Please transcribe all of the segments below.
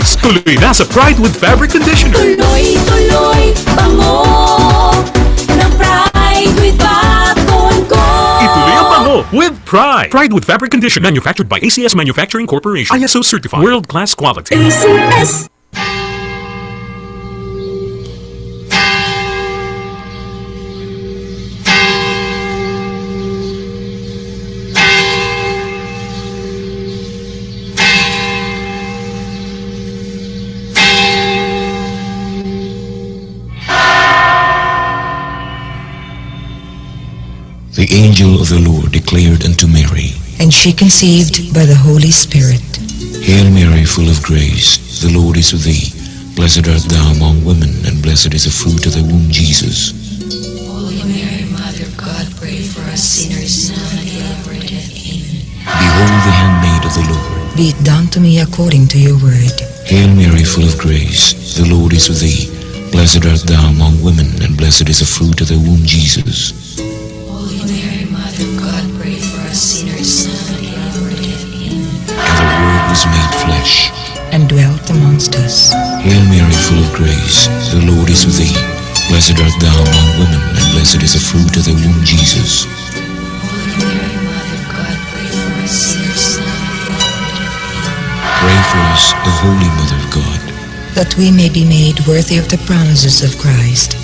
Fragrance. Tuloy na sa Pride with Fabric Conditioner. Tuloy-tuloy, bango ng Pride with Fabcon ko. Ituloy ang bango with Pride. Pride with Fabric Conditioner. Manufactured by ACS Manufacturing Corporation. ISO certified. World-class quality. ACS. The angel of the Lord declared unto Mary, And she conceived by the Holy Spirit. Hail Mary, full of grace, the Lord is with thee. Blessed art thou among women, and blessed is the fruit of thy womb, Jesus. Holy Mary, Mother of God, pray for us sinners now and at the hour of our death. Amen. Behold the handmaid of the Lord. Be it done to me according to your word. Hail Mary, full of grace, the Lord is with thee. Blessed art thou among women, and blessed is the fruit of thy womb, Jesus. Holy Mary, Mother of God, pray for us sinners now and at the hour of our death. Amen. And the Word was made flesh. And dwelt amongst us. Hail Mary, full of grace, the Lord is with thee. Blessed art thou among women, and blessed is the fruit of thy womb, Jesus. Holy Mary, Mother of God, pray for us sinners now and at the hour of our death. Amen. Pray for us, O Holy Mother of God. That we may be made worthy of the promises of Christ.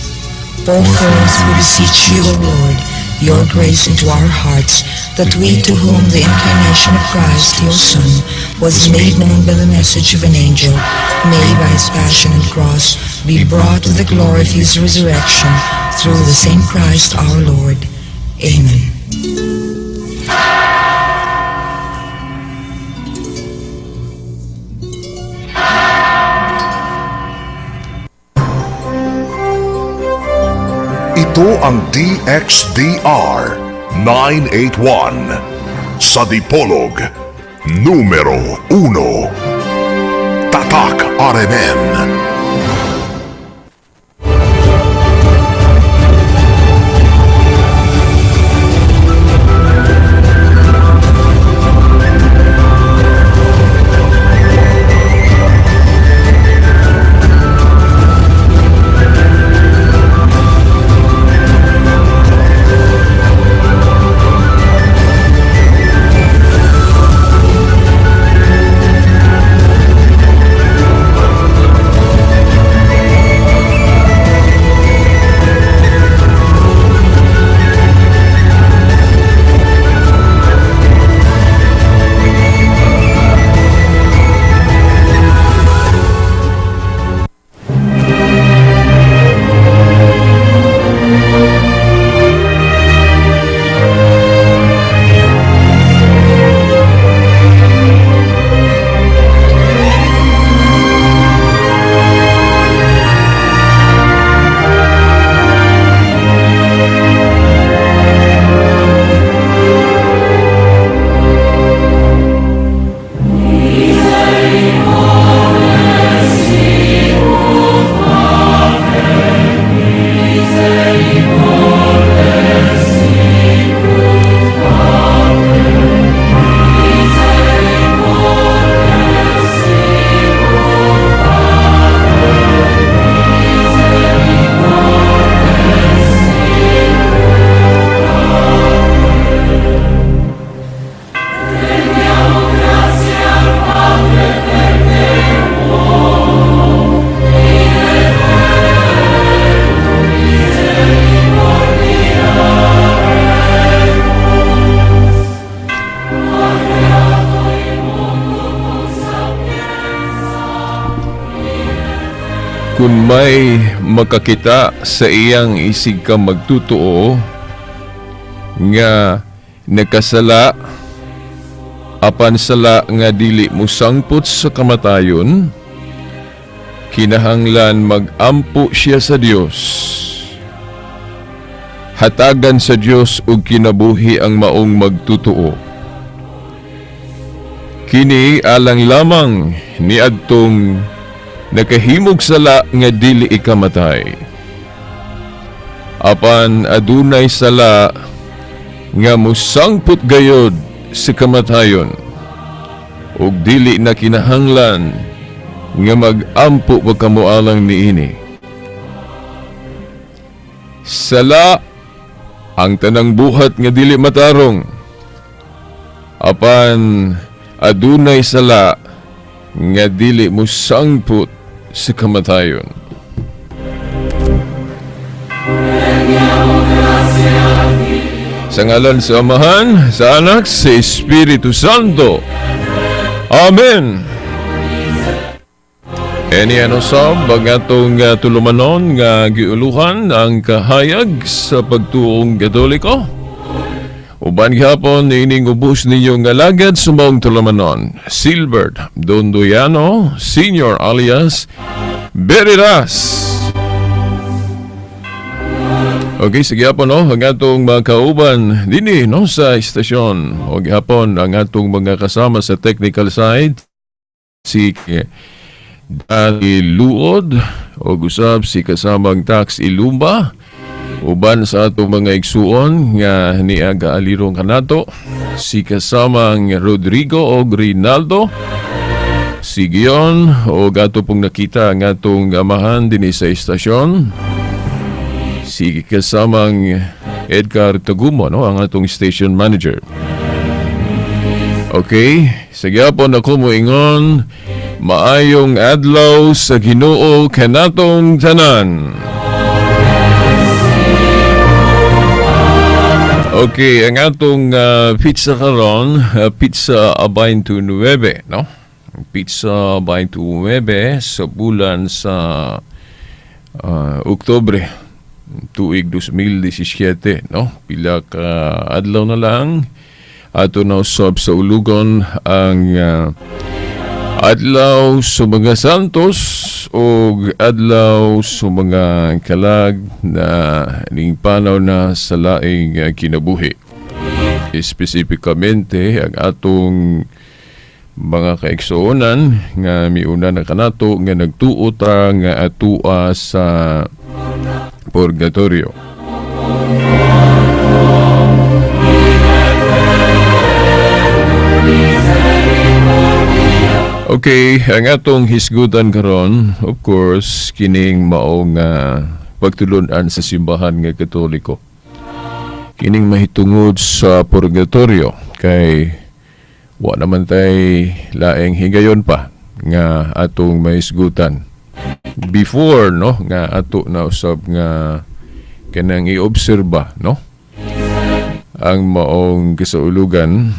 Pour forth, we beseech you, O Lord, your grace into our hearts, that we to whom the incarnation of Christ, your Son, was made known by the message of an angel, may by his passion and cross be brought to the glory of his resurrection, through the same Christ our Lord. Amen. Ito ang DXDR 981 sa Dipolog, numero 1. Tatak RMN. Kung may makakita sa iyang isig ka magtutuo nga nakasala apan sala nga dili mosangpot sa kamatayon, kinahanglan magampo siya sa Dios. Hatagan sa Dios og kinabuhi ang maong magtutuo. Kini alang lamang niadtong nakahimog sala nga dili ikamatay. Apan adunay sala nga mosangpot gayod sa kamatayon ug dili na kinahanglan Nga mag-ampo pa kamo alang niini. Sala ang tanang buhat nga dili matarong. Apan adunay sala nga dili mosangpot sa kamatayon. Sa ngalan sa Amahan, sa Anak, sa Espiritu Santo. Amen. Eni ano sab ang atong tulumanon nga giuluhan ang kahayag sa pagtuong Katoliko. Uban gihapon ining ubos ninyo nga alagad sa maong tulumanon, Silbert Dondoyano Senior alias Beriras. Okay, sige hapon no, ang atong mga kauban dinhi no sa istasyon. O gihapon ang atong mga kasama sa technical side, si Dani Luod o gusab si kasamang Tax Ilumba, uban sa atong mga igsuon nga niaga alirong kanato, si kasamang Rodrigo o Rinaldo, si Gion o ato pong nakita ang atong amahan dinhi sa istasyon, si kasamang Edgar Tagumo, no, ang atong station manager. Okay, sige po ako moingon, maayong adlaw sa Ginoo kanatong tanan. Okay, ang atong pizza karon, pizza 29, no? Pizza 29 sa bulan sa Oktubre tuig 2017, no? Pila ka adlaw na lang ato na usab sa ulugon ang adlaw sa mga santos o adlaw sa mga kalag na ning panaw na sa laing kinabuhi. Espesipikamente ang atong mga kaigsuonan nga miuna na kanato nga nagtuo ta nga atua sa purgatorio. Okay, ang atong hisgutan karon, of course, kining maong pagtulun-an sa simbahan nga Katoliko. Kining mahitungod sa purgatorio kay wa naman tay laing higayon pa nga atong mahisgutan. Before no nga ato na usab nga kanang iobserba no ang maong kasaulugan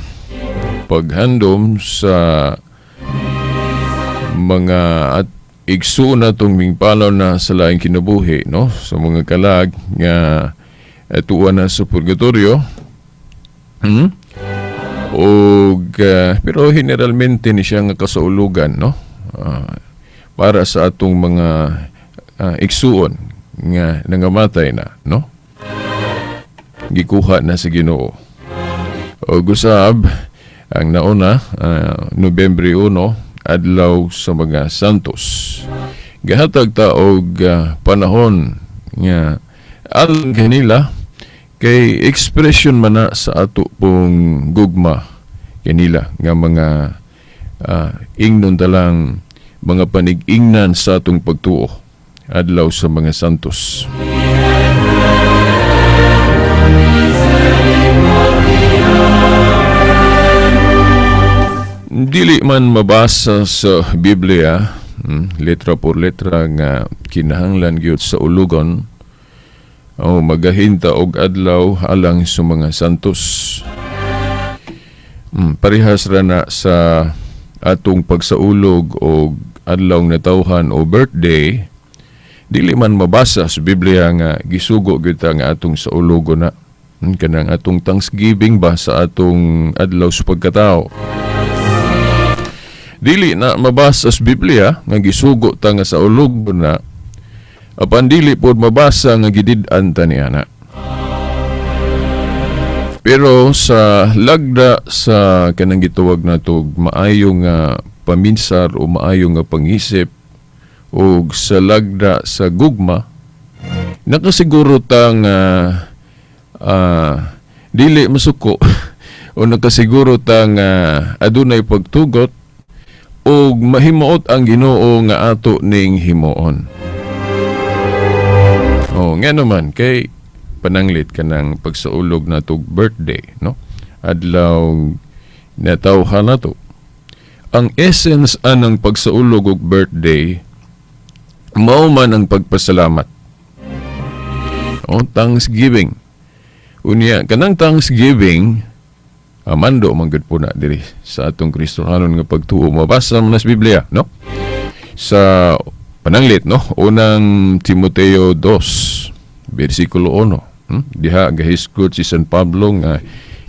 paghandom sa mga at igsuon natong mingpalaw na sa laing kinabuhi no sa mga kalag nga atuwa na sa purgatorio. Og pero generalmente ni siya nga kasaulugan no para sa atong mga igsuon nga nangamatay na no gikuha na sa Ginoo. Og usab ang nauna Nobyembre 1 adlaw sa mga santos. Gahatag ta og panahon nga alang kanila kay expression man na sa ato pong gugma kanila nga mga ingnon talang mga panig-ingnan sa atong pagtuo adlaw sa mga santos. Dili man mabasa sa Biblia letra por letra nga kinahanglan gyud sa ulugon o magahinta og adlaw alang sa mga santos. Parehas ra na sa atong pagsaulog og adlaw natawhan o birthday, dili man mabasa sa Biblia nga gisugo gyud ta nga atong saulugon na kanang atong Thanksgiving ba sa atong adlaw sa pagkatao. Dili na mabasa sa Biblia nga gisugo ta nga saulugon na, apan dili pod mabasa nga gidid-an ta niana. Pero sa lagda sa kanang gituwag natog maayo nga paminsar o maayo nga pangisip o sa lagda sa gugma, nakasiguro ta nga dili masuko o nakasiguro ta nga adunay pagtugot Og mahimuot ang Ginoo nga ato ning himuon. Oh, nga naman kay pananglit kanang pagsaulog natog birthday, no? Adlaw natawhan nato. Ang essence anang pagsaulog og birthday mao man ang pagpasalamat. Oh, thanksgiving. Unya kanang thanksgiving, amando man gud po na diri sa atong Kristohanon nga pagtuo, mabasa man sa Biblia, no? Sa pananglit, no, Unang Timoteo 2 bersikulo 1, Diha gahisgot si San Pablo nga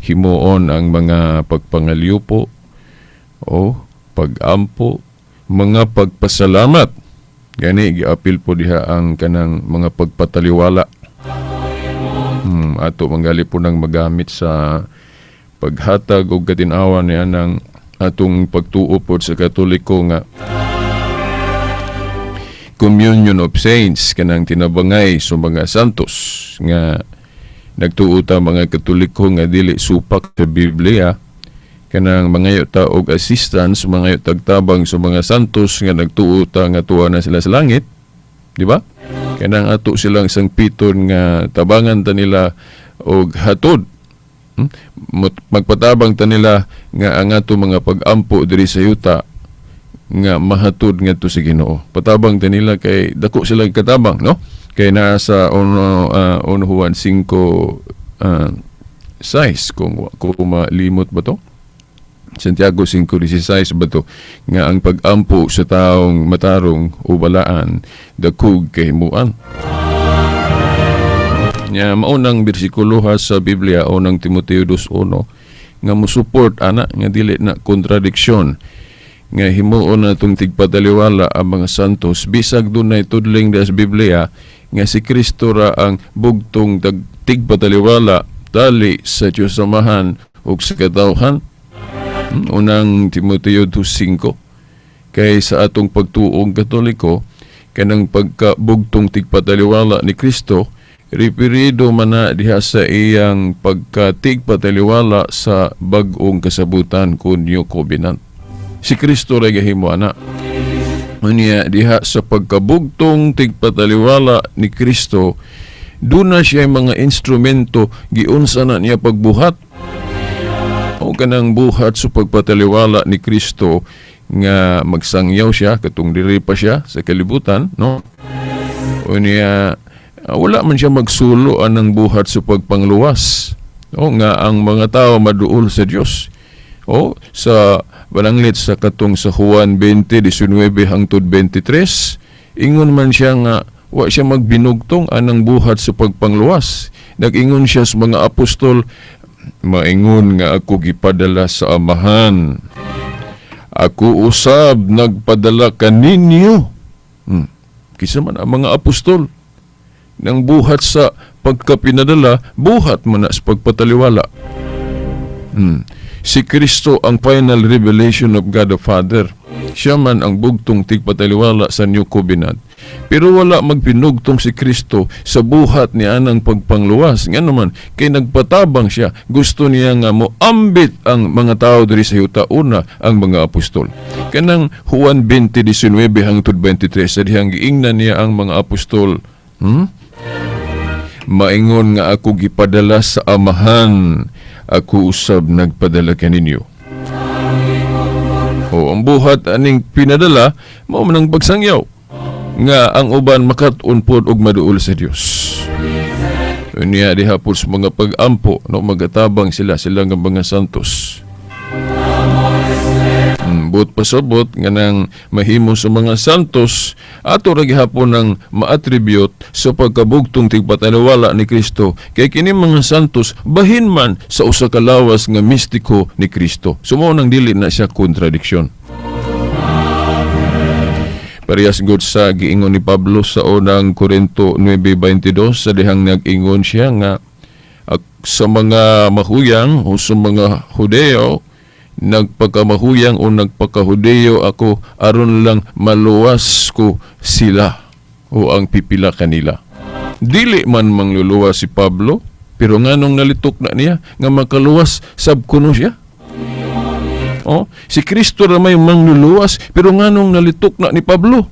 himuon ang mga pagpangalyupo o pagampo, mga pagpasalamat. Gani giapil po diha ang kanang mga pagpataliwala. Ato manggali po nang magamit sa paghatag og katinawan niya ng atong pagtuo pod sa Katoliko nga Communion of Saints, kanang tinabangay sa mga santos, nga nagtuo ta mga Katoliko nga dili supak sa Biblia kanang mangayo ta og assistance, mangayo tagtabang sa mga santos nga nagtuo ta nga tuwa na sila sa langit, di ba? Kanang ato silang sangpiton nga tabangan ta nila og hatod. Magpatabang ta nila nga ang ato mga pag-ampo diri sa yuta nga mahatod ngadto sa Ginoo. Patabang ta nila kay dako sila katabang, no? Kay naa sa 1 Juan 5 6 kung malimot ba to? Santiago 5:16 ba to? Nga ang pag-ampo sa taong matarong o balaan dakog kahimuan. Nya mao nang bersikulo ha sa Biblia, Unang Timoteo 2:1, nga mo-support ana nga dili na kontradiksyon nga himuon na itong tigpataliwala ang mga santos bisag dunay tudling sa Biblia nga si Kristo ra ang bugtong tigpataliwala tali sa Diyos Amahan ug sa katawhan. Unang Timoteo 2:5, kay sa atong pagtuong Katoliko, kanang pagkabugtong tigpataliwala ni Kristo referido man na diha sa iyang pagkatigpataliwala sa bag-ong kasabutan kun New Covenant. Si Kristo ra gahimo ana. Unya diha sa pagkabugtong tigpataliwala ni Kristo, duna siya mga instrumento giunsa na niya pagbuhat. O kanang buhat sa pagpataliwala ni Kristo nga magsangyaw siya katong diri pa siya sa kalibutan, no? Unya wala man siya magsulo anang buhat sa pagpangluwas. O nga ang mga tao maduol sa Dios. O sa balanglit sa katong sa Juan 20:19 hangtod 23, ingon man siya nga wa siya magbinugtong anang buhat sa pagpangluwas. Nag-ingon siya sa mga apostol, maingon nga ako gipadala sa Amahan. Ako usab nagpadala kaninyo. Kisa man ang mga apostol nang buhat sa pagkapinadala, buhat man na sa pagpataliwala. Si Kristo ang final revelation of God the Father. Siya man ang bugtong tigpataliwala sa New Covenant. Pero wala magpinugtong si Kristo sa buhat ni anang pagpangluwas. Nga naman, kay nagpatabang siya, gusto niya nga moambit ang mga tao diri sa yuta, una ang mga apostol. Kanang Juan 20:19 hangtod 23, sa dihang giingnan niya ang mga apostol, Maingon nga ako gipadala sa Amahan, ako usab nagpadala kaninyo. O ang buhat aning pinadala mao man ang pagsangyaw nga ang uban makat-on pod og maduol sa Dios. Unya diha pod sa mga pag-ampo, no, magatabang sila sila nga mga santos. Buot pasabot nga nang mahimo sa mga santos ato ra gihapon ng ma-attribute sa pagkabugtong tigpataliwala ni Kristo, kay kini mga santos bahin man sa usa ka lawas nga mistiko ni Kristo. So mao nang dili na siya kontradiksyon. Parehas gud sa giingon ni Pablo sa Unang Korinto 9:22, sa dihang nag-ingon siya nga sa mga mahuyang o sa mga Hudeo, nagpagkamahuyang o nagpagkahudeo ako aron lang maluwas ko sila o ang pipila kanila. Dili man mangluluwas si Pablo, pero nganong nalitok na niya nga makaluwas sab kuno siya. Oh, si Kristo ra may mangluluwas, pero nganong nalitok na ni Pablo?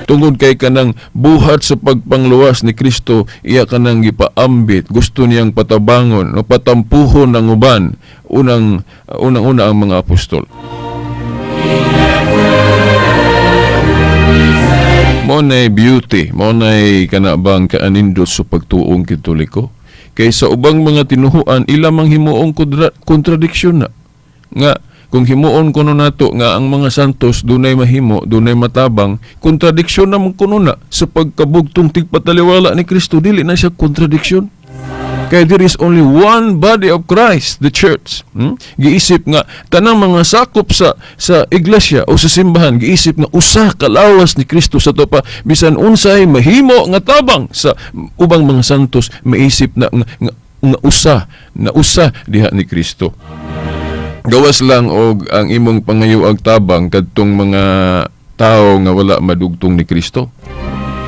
Tungod kay kanang buhat sa pagpangluwas ni Kristo, iya kanang gipaambit, gusto niyang patabangon, no, patampuhon ang uban, unang-una ang mga apostol. Mo nay beauty, mo nay kanabang kaanindot sa pagtuong Katoliko. Kay sa ubang mga tinuhuan, ila mang himuong kontradiksyon na. Nga, kung himuon kuno nato nga ang mga santos dunay mahimo, dunay matabang, kontradiksyon na man kuno na sa pagkabugtong tigpataliwala ni Kristo, dili na siya kontradiksyon. Kay there is only one body of Christ, the church. Giisip nga tanang mga sakop sa iglesia o sa simbahan, giisip nga usa ka lawas ni Kristo sa topa, bisan unsay mahimo nga tabang sa ubang mga santos, maisip na nga usa na usa diha ni Kristo. Gawas lang og ang imong pangayo ag tabang kadtong mga tawo nga wala madugtong ni Kristo.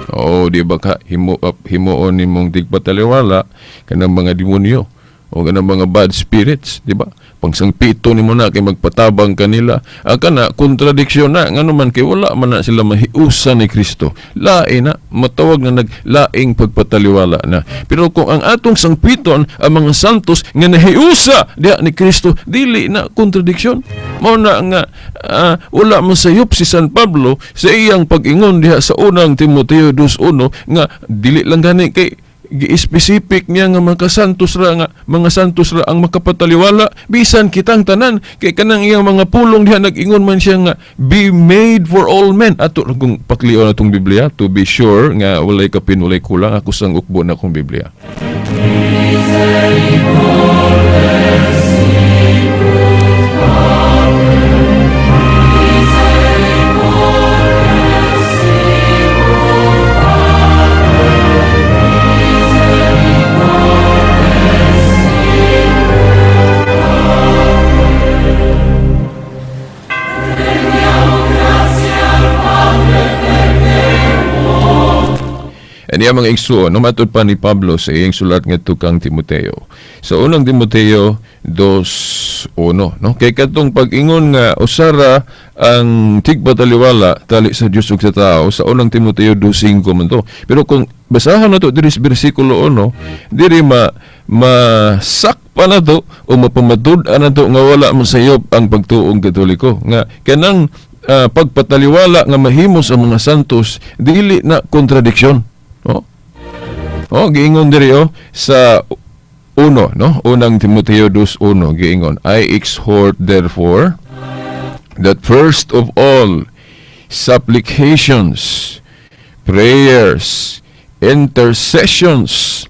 Oo, di ba ka himuon nimong tigpataliwala kanang mga demonyo o kanang mga bad spirits, di ba? Pangsangpito nimo na kay magpatabang kanila. Ang kana kontradiksyon na, ngano man kay wala man na sila mahiusa ni Kristo. Lain na, matawag na naglaing pagpataliwala na. Pero kung ang atong sangpiton ang mga santos nga nahiusa diha ni Kristo, dili na kontradiksyon. Mao na nga wala masayop si San Pablo sa iyang pag-ingon diha sa unang Timoteo 2:1 nga dili lang gani kay gi-specific niya nga mga santos ra, nga mga santos ra ang makapataliwala, bisan kitang tanan kay kanang iyang mga pulong diha nag-ingon man siya nga be made for all men. Ato ra kung paklion atong Biblia to be sure nga walay kapin, walay kulang. Ako sang ukbo na akong Biblia. Niya mga igsuon, no, matud pa ni Pablo sa iyang sulat ngadto kang Timoteo. Sa unang Timoteo 2:1, no? Kay kadtong pag-ingon nga usara ang tigpataliwala tali sa Dios ug sa tao, sa unang Timoteo 2:5 man to. Pero kung basahon nato diri sa bersikulo 1, diri masakpa na to o mapamatud-an na to nga wala masayop ang pagtuong Katoliko nga kanang pagpataliwala nga mahimo sa mga santos dili na kontradiksyon. Oh. Oh, giingon diri oh sa 1, no? Unang Timoteo 2:1 giingon, I exhort therefore that first of all supplications, prayers, intercessions,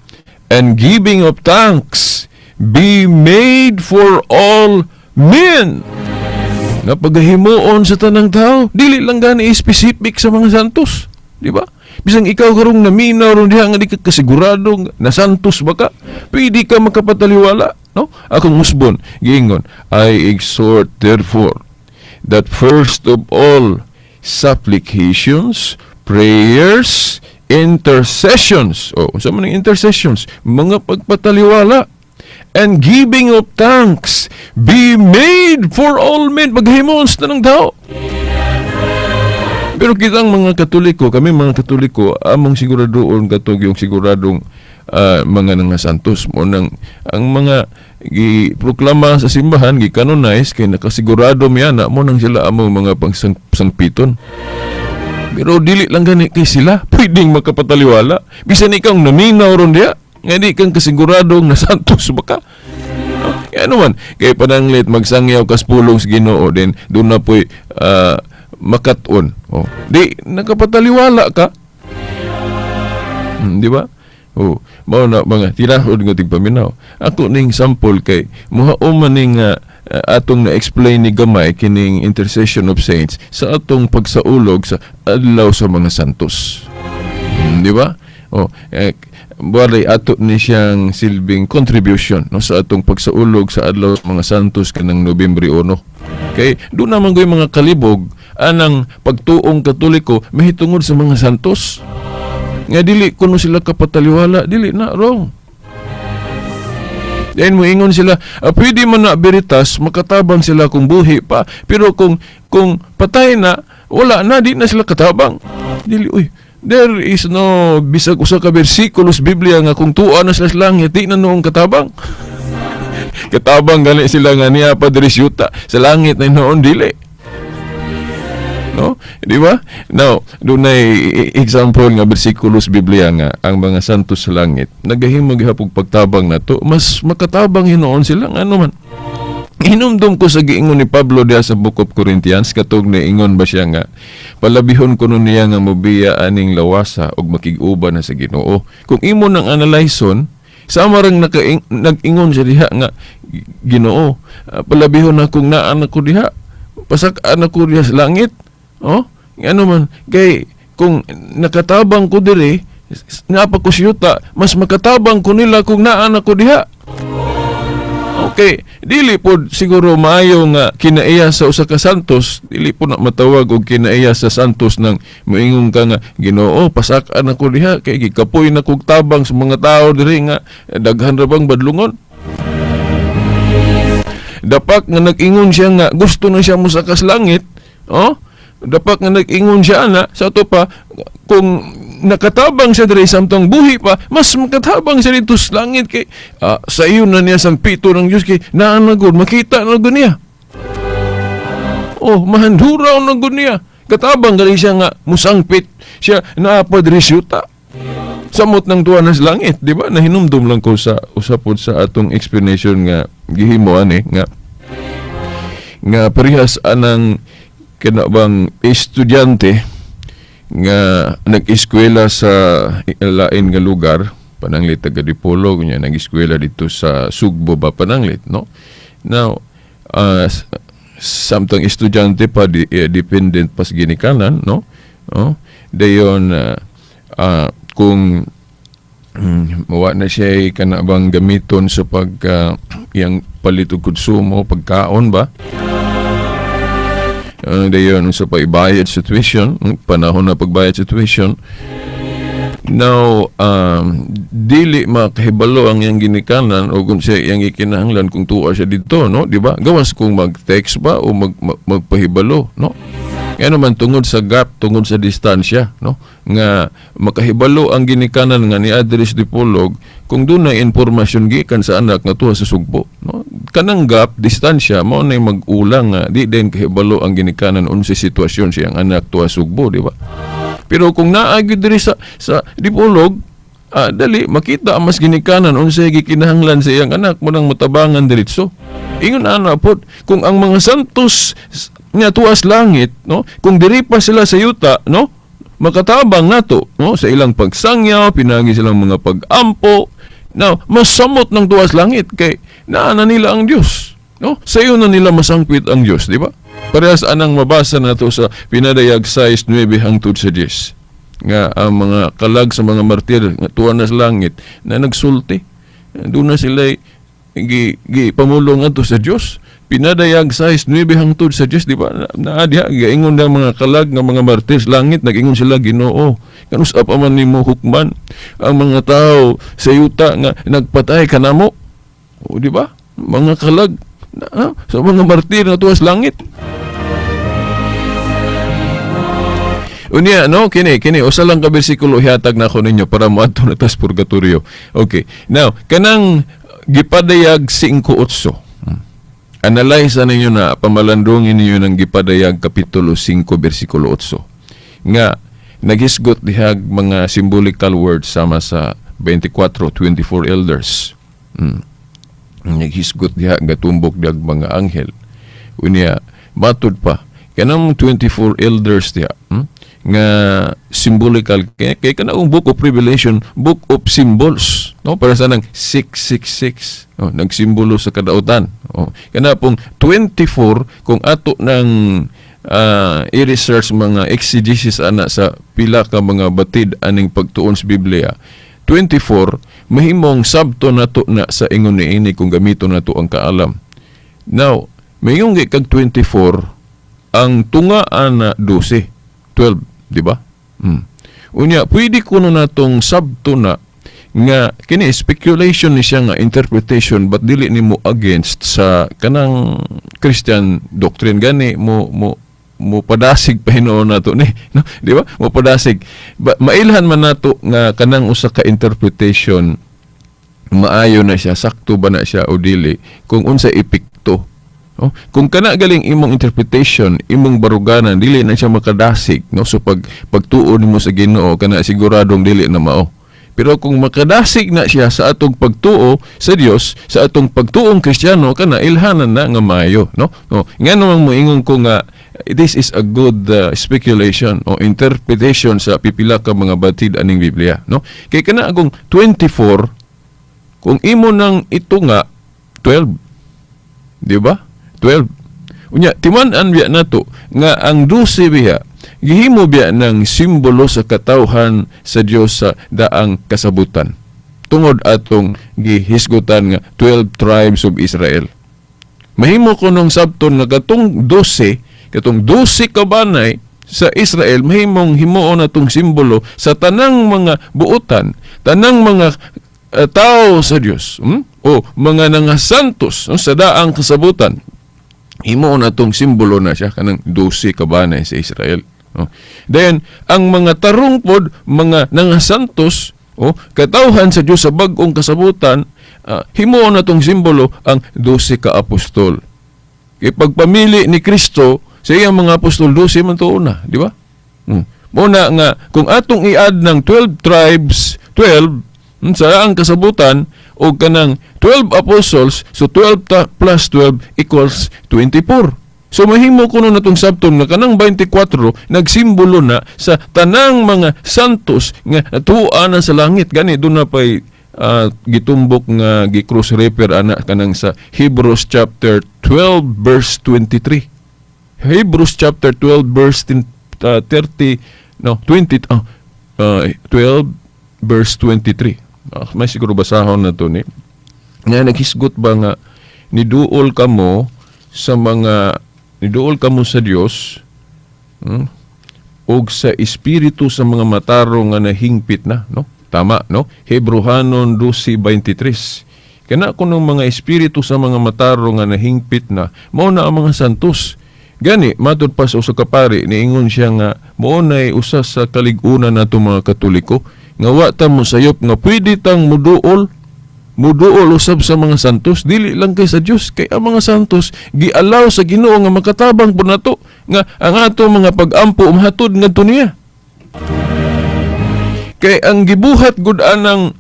and giving of thanks be made for all men. Na paghimuon sa tanang tao, dili lang gani specific sa mga santos, di ba? Bisang ikaw karong naminaw ron diha nga di ka kasigurado na santos ba ka, pwede ka makapataliwala, no? Akong musbon giingon, I exhort therefore that first of all supplications, prayers, intercessions. Oh, unsa man ang intercessions? Mga pagpataliwala and giving of thanks be made for all men. Paghimon sa tanang tao. Pero kitang mga Katoliko, kami mga Katoliko, among siguradoon katog yung siguradong mga nangasantos mo nang ang mga giproklama sa simbahan, gikanonize kay nakasigurado miya na mo nang sila among mga pangsangpiton. Pero dili lang gani kay sila pwedeng makapataliwala. Bisan ikaw naminaw ron diha, nga di kang kasiguradong nasantos ba ka? Kaya naman, kay pananglit magsangyaw kas pulong sa Ginoo din doon na po'y makat-on. Oh, di nakapataliwala ka. Di ba? Oh, mao na mga tirahod nga tigpaminaw. Ako ning sample kay muhaon man ning atong na-explain ni gamay kining intercession of saints sa atong pagsaulog sa adlaw sa mga santos. Di ba? Oh, walay ato ni siyang silbing contribution, no, sa atong pagsaulog sa adlaw sa mga santos kanang Nobyembre 1. Kay doon naman ko'y mga kalibog anang pagtuong Katoliko mahitungod sa mga santos. Nga dili kuno sila kapataliwala, dili na wrong. Then moingon sila, pwede man na beritas, makatabang sila kung buhi pa, pero kung patay na, wala na, di na sila katabang. Dili, uy, there is no bisag usa ka bersikulo sa Biblia nga kung tuwa na sila sa langit, di na noong katabang. Katabang gani sila nga niya pa diri sa yuta, sa langit na noon dili. No? Di ba? Now, dunay example nga bersikulo sa Biblia nga ang mga santos sa langit nagahimo gihapon pagtabang nato, mas makatabang hinuon sila, ano man. Hinumdum ko sa giingon ni Pablo diha sa Book of Corinthians, katong niingon ba siya nga palabihon kuno niya nga mobiya aning lawasa ug makig-uban na sa Ginoo. Kung imo nang analyson, sama rang nag-ingon siya diha nga, "Ginoo, palabihon na kung naan ako diha, pasak-an ako diha sa langit." Oh, ano man kay kung nakatabang ko diri nga pa ko siyuta, mas makatabang ko nila kung naan ako diha. Okay, dili po siguro maayo nga kinaiya sa usa ka santos, dili po na matawag og kinaiya sa santos nang moingon ka nga, "Ginoo, pasak-an ako diha kay gikapoy na kog tabang sa mga tao diri nga daghan ra bang badlungon." Dapat nga nag-ingon siya nga gusto na siya mosaka sa langit, oh? Dapat nga nag-ingon siya ana sa ato pa, kung nakatabang siya diri samtang buhi pa, mas makatabang siya dito sa langit kay sa iyo na niya sangpito ng Diyos kay naa na gud, makita na gud niya. Oh, mahanduraw na gud niya. Katabang gali siya nga musangpit siya naa pa diri sa yuta. Samot ng tuwa na sa langit, di ba? Nahinumdum lang ko sa usapod sa atong explanation nga gihimo ani nga nga parehas anang kana bang estudyante nga nag-eskwela sa lain nga lugar, pananglit taga Dipolog niya, nag-eskwela dito sa Sugbo ba pananglit, no? Now, samtang estudyante pa di, dependent pa sa ginikanan, no? Oh, dayon kung wa na siya kana bang gamiton sa pag iyang palit og konsumo, pagkaon ba, dayon sa pagbayad sa tuition, panahon na pagbayad sa tuition. Now, dili makahibalo ang iyang ginikanan o kung siya iyang gikinahanglan kung tuwa siya dito, no? Di ba? Gawas kung mag-text ba o magpahibalo, no? Kaya naman tungod sa gap, tungod sa distansya, no? Nga makahibalo ang ginikanan nga ni address Dipolog kung doon na impormasyon gikan sa anak nga tuwa sa Sugbo, no? Kanang gap, distansya, mao na mag-ulang nga di din kahibalo ang ginikanan unsay sitwasyon siyang anak tuwa Sugbo, di ba? Pero kung naa gyud diri sa Dipolog, dali makita ang mas ginikanan unsay gikinahanglan sa iyang anak mo nang matabangan diretso. Ingon ana pod, kung ang mga santos nga tuas langit, no, kung diri pa sila sa yuta, no, makatabang nato, no, sa ilang pagsangyaw, pinagi silang mga pag-ampo. Now, mas samot ng tuas langit kay naa na nila ang Dios, no? Sa iyo na nila masangpit ang Dios, di ba? Parehas anang mabasa nato sa Pinadayag 6:9 hangtod sa 10 nga ang mga kalag sa mga martir nga tuwa na sa langit na nagsulti. Doon na sila gi pamulong adto sa Dios. Pinadayag 6:9 hangtod sa 10, di ba? Na diha gaingon ng mga kalag nga mga martir sa langit, nag-ingon sila, "Ginoo, kanus-a pa man nimo hukman ang mga tao sa yuta nga nagpatay kanamo?" O, di ba? Mga kalag na, sa mga martir nga tuwa sa langit. Unya, no, kini usa lang ka bersikulo ihatag nako ninyo para moadto na tas purgatorio. Okay. Now, kanang gipadayag 5:8. Analyze na ninyo na pamalandungin ninyo ng gipadayag kapitulo 5 bersikulo 8. Nga naghisgot dihag mga symbolical words sama sa 24, 24 elders. Naghisgot diha gatumbok dihag mga anghel. Unya, matud pa kanang 24 elders diha, nga symbolical kay kanang Book of Revelation, book of symbols, no, para sa nang 666, oh, nagsimbolo sa kadautan. Oh, kana pong 24, kung ato nang i-research mga exegesis ana sa pila ka mga batid aning pagtuon sa Biblia, 24 mahimong sabto nato na sa ingon niini kung gamiton nato ang kaalam. Now, mayong kag 24, ang tunga ana 12, 12, di ba? Unya, pwede kuno natong sabto na Nga kini speculation ni siya nga interpretation, but dili nimo against sa kanang Christian doctrine. Gani mo mo mo padasig pa hinuon nato ni, no, di ba? Mo padasig ba, mailhan man nato nga kanang usa ka interpretation maayo na siya, sakto ba na siya o dili, kung unsa epekto. No? Kung kana galing imong interpretation, imong baruganan, dili na siya makadasig, no? So pag pagtuo nimo sa Ginoo, kana siguradong dili na mao. Pero kung makadasig na siya sa atong pagtuo sa Dios, sa atong pagtuong Kristiyano, kana ilhanan na nga maayo, no? No, ngano man moingon ko nga this is a good speculation o interpretation sa pipila ka mga batid aning Biblia, no? Kay kana akong 24, kung imo nang ito nga 12, di ba? 12. Unya timan-an biya nato nga ang 12 biya gihimo biya ng simbolo sa katawhan sa Dios sa daang kasabutan. Tungod atong gihisgutan nga 12 tribes of Israel. Mahimo ko nung sabton nga katong 12, katong 12 ka banay sa Israel, mahimong himuon natong simbolo sa tanang mga buotan, tanang mga tao sa Dios, o mga nangasantos, no, sa daang kasabutan. Himuon natong simbolo na siya kanang 12 ka banay sa Israel, no? Then ang mga tarong pod, mga nangasantos o katawhan sa Dios sa bag-ong kasabutan, himuon natong simbolo ang 12 ka apostol. Kay pagpamili ni Kristo sa iyang mga apostol, 12 man tuon na, di ba? Muna nga kung atong i-add ng 12 tribes, 12 sa ang kasabutan o kanang 12 apostles, so 12 plus 12 equals 24. So mahimo kuno natong sabton nga kanang 24 nagsimbolo na sa tanang mga santos nga natuwa na sa langit. Gani doon na pa'y gitumbok nga gi-cross refer ana kanang sa Hebrews chapter 12 verse 23. Hebrews chapter 12 verse 30, no, 20, 12 verse 23. May siguro basahon na to ni. Nga naghisgot ba nga niduol kamo sa mga niduol kamo sa Dios, og sa espiritu sa mga matarong nga nahingpit na, no? Tama, no? Hebreohanon 12:23. Kana kunong mga espiritu sa mga matarong nga nahingpit na, mao na ang mga santos. Gani matud pa sa usa ka pari, niingon siya nga mao nay usa sa kalig-unan nato mga Katoliko nga wa ta mosayop nga pwede tang muduol muduol usab sa mga santos, dili lang kay sa Dios, kay ang mga santos gialaw sa Ginoo nga makatabang po nato nga ang ato mga pag-ampo mahatod ngadto niya. Kay ang gibuhat gud anang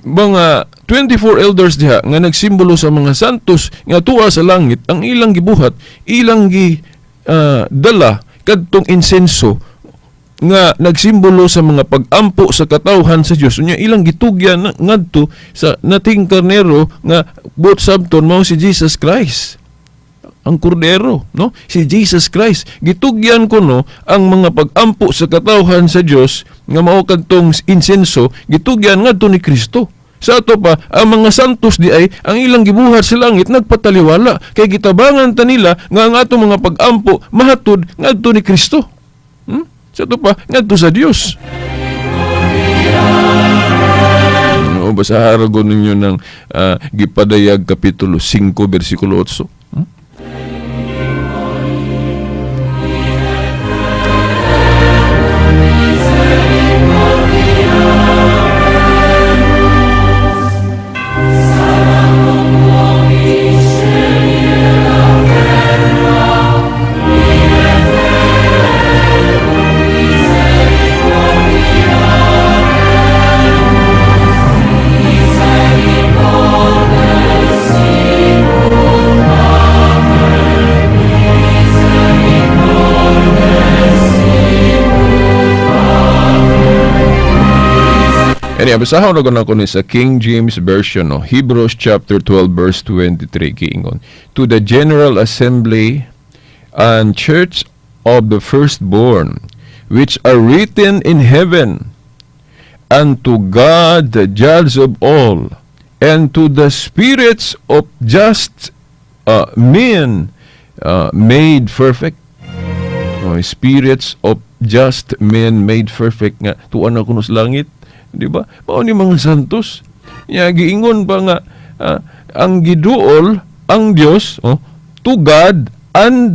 mga 24 elders diha nga nagsimbolo sa mga santos nga tuwa sa langit, ang ilang gibuhat, ilang gi dala kadtong insenso nga nagsimbolo sa mga pag-ampo sa katawhan sa Dios. Unya ilang gitugyan ngadto sa nating karnero nga buot sabton mao si Jesus Christ, ang kordero, no? Si Jesus Christ. Gitugyan kuno ang mga pag-ampo sa katawhan sa Dios nga mao kadtong insenso, gitugyan ngadto ni Kristo. Sa ato pa, ang mga santos di ay ang ilang gibuhat sa langit nagpataliwala kay gitabangan ta nila nga ang ato mga pag-ampo mahatod ngadto ni Kristo. Sa ato pa, ngadto sa Dios. No, basahan ko ninyo ng gipadayag kapitulo 5 bersikulo 8. Anyway, basahon na ko ni sa King James Version, no? Hebrews chapter 12 verse 23 giingon, to the general assembly and church of the firstborn which are written in heaven, and to God the judge of all, and to the spirits of just men made perfect. Oh, spirits of just men made perfect nga tuwa na kuno sa langit. Di ba? Mao ni mga santos. Nya giingon pa nga ang giduol ang Dios, oh, to God and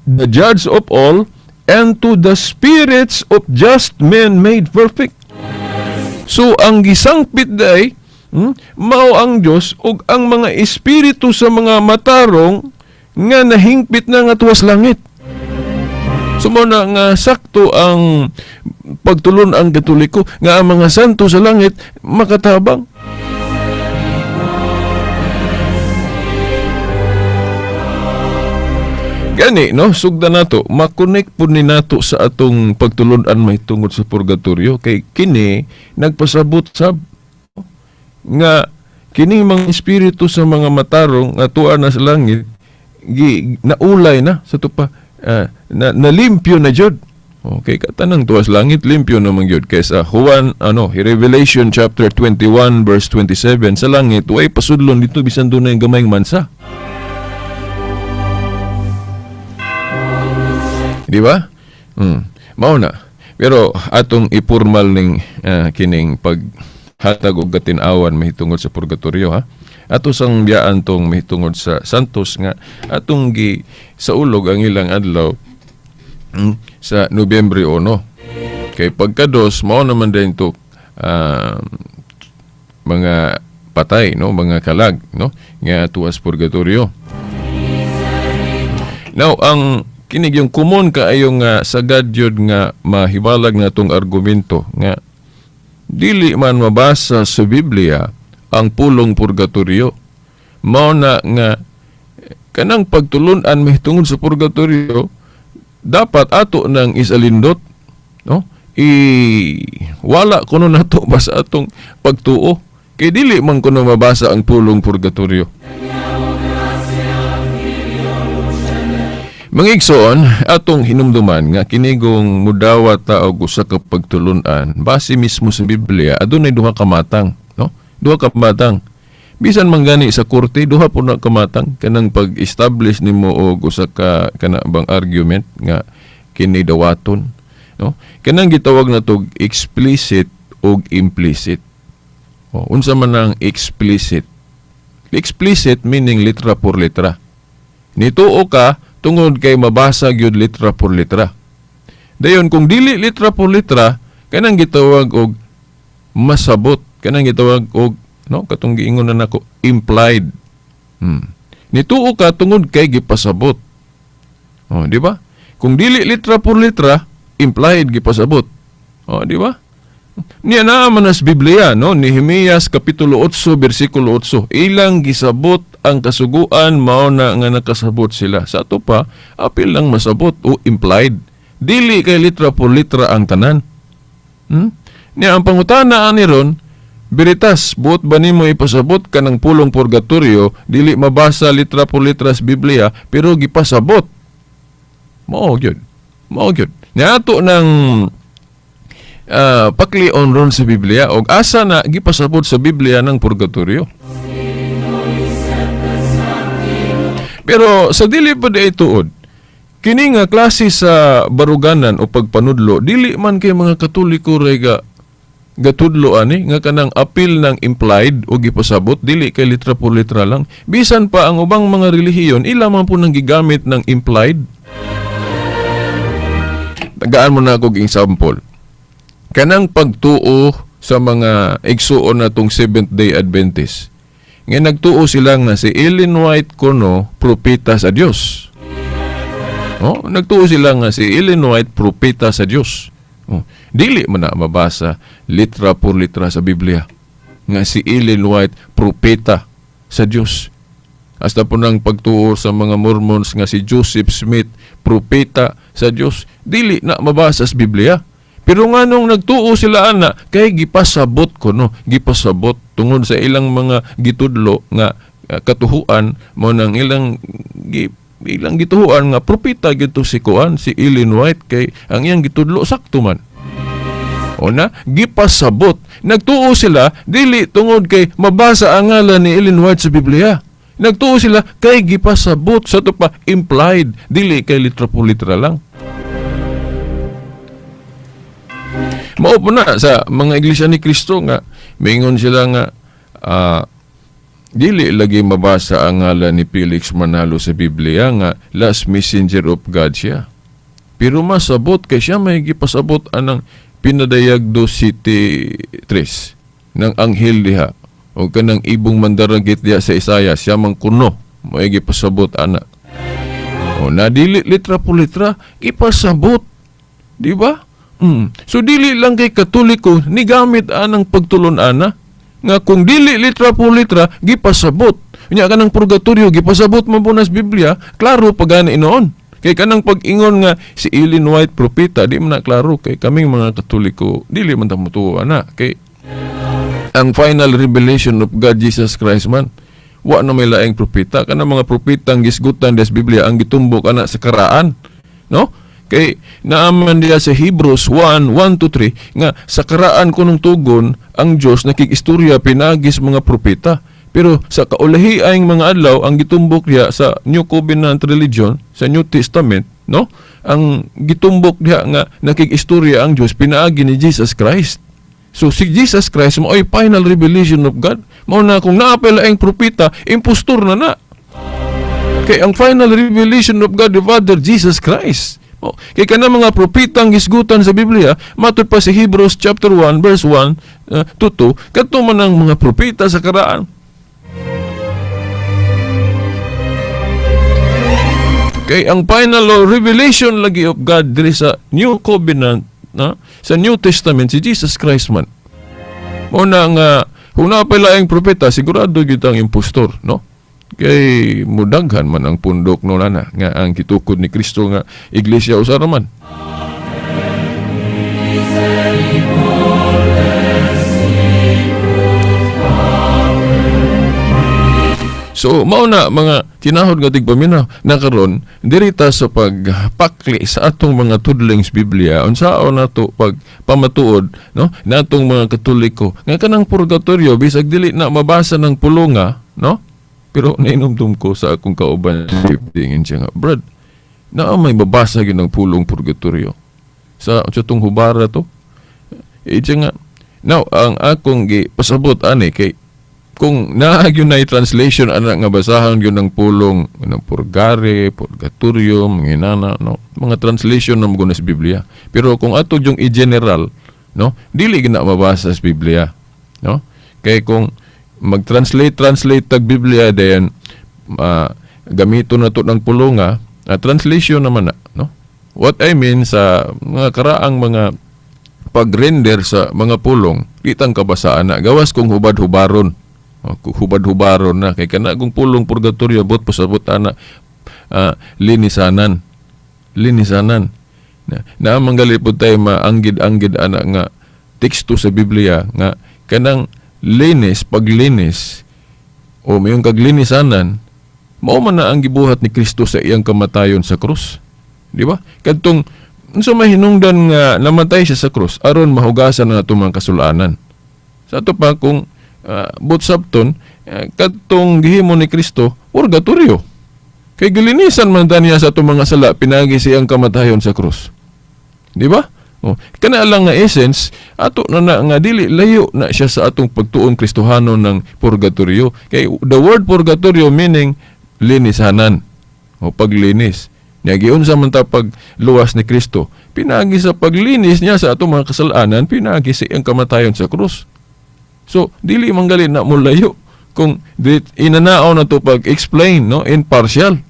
the judge of all and to the spirits of just men made perfect. So ang gisangpit day mao ang Dios ug ang mga espiritu sa mga matarong nga nahingpit na nga tuwas langit. So mao na nga sakto ang pagtulon-ang Katoliko nga ang mga santo sa langit makatabang. Gani, no, sugda nato, makonek po ni nato sa atong pagtulon-an mahitungod sa purgatorio kay kini nagpasabot sab nga kining mga espiritu sa mga matarong nga tuwa na sa langit gi naulay na sa tupa, na nalimpyo na jud. Okay, katanang tuwa sa langit limpyo naman jud kaysa Juan Revelation chapter 21 verse 27 sa langit way pasudlon dito bisan dunay gamayng mansa. Di ba? Mao na. Pero atong ipurmal ning kining paghatag og katin-awan mahitungod sa purgatorio, ha. Ato sang biyaan tong mahitungod sa santos nga atong gi saulog ang ilang adlaw sa Nobyembre 1. Kay pagkados mao naman din to mga patay, no, mga kalag, no, nga tuwas purgatorio. Now ang kinig yung common kaayong nga sagad yun nga mahibalag na itong argumento nga dili man mabasa sa Biblia ang pulong purgatorio. Mao na nga kanang pagtulun-an mahitungod sa purgatorio dapat ato nang isalindot, no? I wala kuno nato basa atong pagtuo kay dili man kuno mabasa ang pulong purgatorio. Mga igsoon, atong hinumduman nga kinigong mudawat ta og usa ka pagtulun-an base mismo sa Biblia, adunay duha ka matang, no? Duha ka matang. Bisan man gani sa korte, duha po na ka matang kanang pag-establish nimo og usa ka kana bang argument nga kini dawaton, no? Kanang gitawag nato explicit og implicit. O, unsa man ang explicit? Explicit meaning litra por litra. Nituo ka tungod kay mabasa gyud litra por litra. Dayon kung dili litra por litra, kanang gitawag og masabot, kanang gitawag og, no, katong giingon na nako implied. Nituo ka tungod kay gipasabot. Oh, di ba? Kung dili litra por litra, implied gipasabot. Oh, di ba? Niya naa man as Biblia, no? Nehemias kapitulo 8 bersikulo 8. Ilang gisabot ang kasuguan mao na nga nakasabot sila. Sa ato pa, apil lang masabot o implied. Dili kay litra por litra ang tanan. Niya ang pangutana ani ron, Veritas, buot ba nimo ipasabot kanang pulong purgatorio, dili mabasa litra por litra sa Biblia, pero gipasabot. Mao gyud. Mao gyud. Niya ato nang paklion ron sa Biblia og asa na gipasabot sa Biblia ng purgatorio. Pero sa dili pa di tuod, kini nga klase sa baruganan o pagpanudlo, dili man kay mga Katoliko ray gatudlo ani nga kanang apil ng implied o gipasabot, dili kay litra por litra lang. Bisan pa ang ubang mga relihiyon, ila man po nang gigamit ng implied. Tagaan mo na ako og example. Kanang pagtuo sa mga igsuon na tong Seventh Day Adventist. Nga nagtuo sila nga si Ellen White kuno propeta sa Dios. Oh, nagtuo sila nga si Ellen White propeta sa Dios. Oh, dili man na mabasa litra por litra sa Biblia nga si Ellen White propeta sa Dios. Hasta po nang pagtuo sa mga Mormons nga si Joseph Smith propeta sa Dios, dili na mabasa sa Biblia. Pero nga nung nagtuo sila ana, kay gipasabot ko no, gipasabot tungod sa ilang mga gitudlo nga katuhuan mo nang ilang ilang gituhuan nga propeta gito si kuan si Ellen White kay ang iyang gitudlo sakto man. O na, gipasabot. Nagtuo sila dili tungod kay mabasa ang ngalan ni Ellen White sa Biblia. Nagtuo sila kay gipasabot sa to pa implied, dili kay litra po litra lang. Mao po na sa mga Iglesia ni Kristo nga mingon sila nga dili lagi mabasa ang ngalan ni Felix Manalo sa Biblia nga last messenger of God siya. Pero masabot kay siya may gipasabot anang pinadayag 2:7:3 ng anghel diha o kanang ibong mandaragit diha sa Isaiah, siya man kuno may gipasabot ana. O na dili litra po litra ipasabot, di ba? So dili lang kay Katoliko ni gamit anang pagtulon ana nga kung dili litra po litra gipasabot. Nya kanang purgatorio gipasabot man po nas Biblia, klaro pagani noon. Kay kanang pag-ingon nga si Ellen White propeta, di man na klaro kay kaming mga Katoliko dili man ta motuo ana kay ang final revelation of God Jesus Christ man wa na may laing propeta. Kanang mga propetang gisgutan des Biblia ang gitumbok ana sa karaan, no? Kay naaman diya sa Hebrews 1:1-3 nga sa karaan kunong tugon ang Dios nakig-istorya pinagis mga propeta. Pero sa kaulahi ang mga adlaw ang gitumbok diha sa New Covenant Religion, sa New Testament, no? Ang gitumbok diha nga nakig-istorya ang Dios pinaagi ni Jesus Christ. So si Jesus Christ mao'y final revelation of God. Mao na kung naa pay laing propeta, impostor na na. Kay ang final revelation of God the Father, Jesus Christ. Oh, kay kana mga propetang gisgutan sa Biblia, matud pa sa Hebrews chapter 1 verse 1 to 2, kadto man ang mga propeta sa karaan. Kay ang final revelation lagi of God diri sa New Covenant, na sa New Testament si Jesus Christ man. Mao na nga kung naa pay laing propeta, sigurado gyud ang impostor, no? Kay mudaghan man ang pundok no nana nga ang gitukod ni Kristo nga iglesia usa ra man. So mao na mga tinahod nga tigpaminaw na karon diri ta sa pagpakli sa atong mga tudling sa Biblia unsaon nato pagpamatuod, no, natong mga Katoliko nga kanang purgatorio bisag dili na mabasa ng pulonga, no? Pero nainomdom ko sa akong kauban tingin siya nga, brad, naa may mabasa gyud ng pulong purgatorio sa tong hubara to. Eh siya nga, now ang akong gipasabot ani kay kung naa gyud na translation ana nga basahan gyud ng pulong ng purgare, purgatorio, mga inana, no, mga translation na mo sa Biblia. Pero kung ato yung i-general, no, dili gyud na mabasa sa Biblia, no? Kay kung mag-translate tag Biblia then gamito na to ng pulonga, translation naman na, no? What I mean sa mga karaang mga pag-render sa mga pulong, kitang kabasaan na gawas kung hubad-hubaron. Hubad-hubaron na kay kana kung pulong purgatorio bot pasabot ana linisanan. Linisanan. Na manggali pud tayo maanggid-anggid ana nga teksto sa Biblia nga kanang linis, paglinis o mayong kaglinisanan, mao man na ang gibuhat ni Kristo sa iyang kamatayon sa krus. Di ba? Kadtong unsa may hinungdan nga namatay siya sa krus aron mahugasan ang atong mga kasulanan. Sa ato pa kung butsapton kadtong gihimo ni Kristo purgatorio. Kay gilinisan man ta niya sa atong mga sala pinagi siyang kamatayon sa krus. Di ba? Oh, kana lang nga essence ato na na nga dili layo na siya sa atong pagtuon Kristohano ng purgatorio. Kay the word purgatorio meaning linisanan o paglinis. Nya giunsa man ta pagluwas ni Kristo, pinagi sa paglinis niya sa atong mga kasalanan, pinagi sa iyang kamatayon sa krus. So dili man gali na molayo kung inanao na to pag-explain, no, in partial.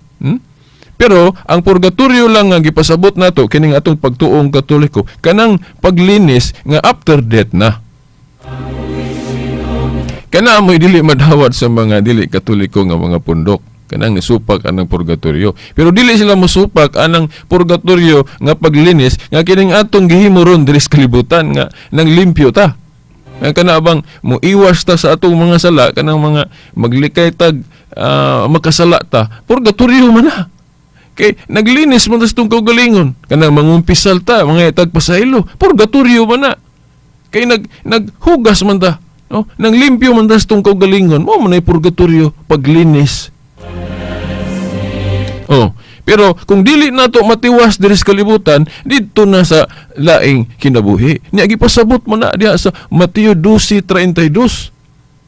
Pero ang purgatorio lang nga gipasabot nato kining atong pagtuong Katoliko, kanang paglinis nga after death na. Kana mo'y dili madawat sa mga dili Katoliko nga mga pundok, kanang nisupak anang purgatorio. Pero dili sila mosupak anang purgatorio nga paglinis nga kining atong gihimo ron diri sa kalibutan nga nang limpyo ta. Nga kana bang moiwas ta sa atong mga sala, kanang mga maglikay tag makasala ta, purgatorio man na. Kay naglinis man ta sa itong kaugalingon, kanang mangumpisal ta, mga itag pasaylo, purgatorio man na. Kay naghugas man ta, no? Nanglimpyo man ta sa itong kaugalingon, mo man ay purgatorio, paglinis. Oh, Pero kung dili nato matiwas diri sa kalibutan, didto na sa laing kinabuhi. Nya gipasabot mo na diha sa Mateo 12:32.